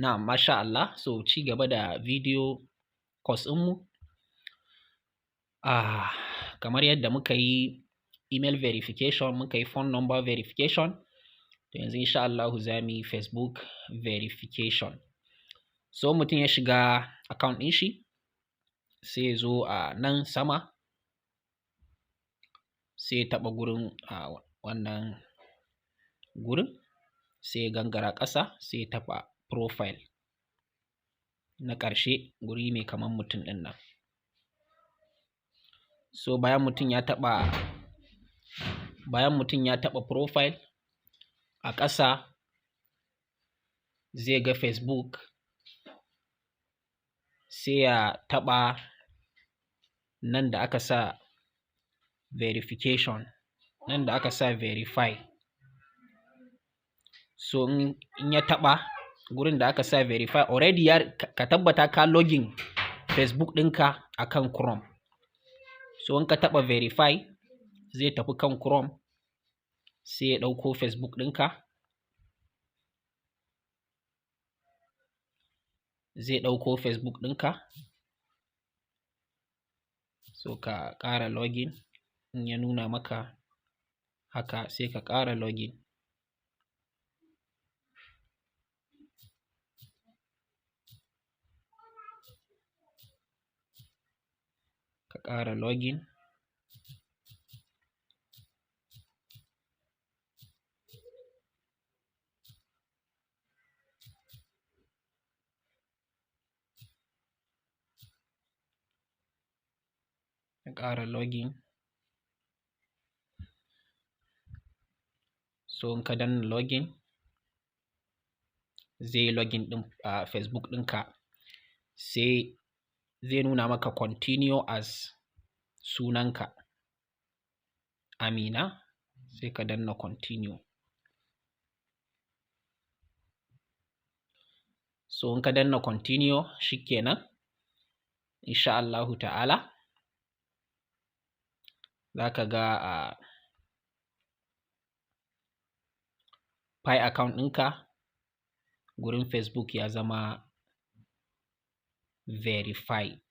Na'am, masha Allah. So ci gaba da video course ɗinmu. Kamar yadda muka yi email verification, muka yi phone number verification, to yanzu insha Allahu za mu yi Facebook verification. So mutum ya shiga account ɗin shi, sai ya zo a nan sama, sai ya taɓa gurin a wannan gurin, sai ya gangara ƙasa, sai ya taɓa profile na ƙarshe, guri mai kaman mutum ɗin nan. So bayan mutum ya taɓa profile, a ƙasa zai ga Facebook, sai ya taɓa nan da aka sa verification, nan da aka sa verify. So in ya taɓa gurin da aka sa verify, already ya ka tabbata ka login Facebook ɗinka akan Chrome. So in ka taɓa verify, zai tafi kan Chrome, sai ya ɗauko Facebook ɗinka. Zai ɗauko Facebook ɗinka. So ka ƙara login, in ya nuna maka haka sai ka ƙara login. Ka ƙara login. Ka ƙara login. So in ka danna login, zai yi login ɗin a Facebook ɗinka, sai zai nuna maka continue as sunanka Amina, sai ka danna continue. So in ka danna continue, shikenan, insha Allahu ta'ala za ka ga a Pi account ɗinka gurin Facebook ya zama verified.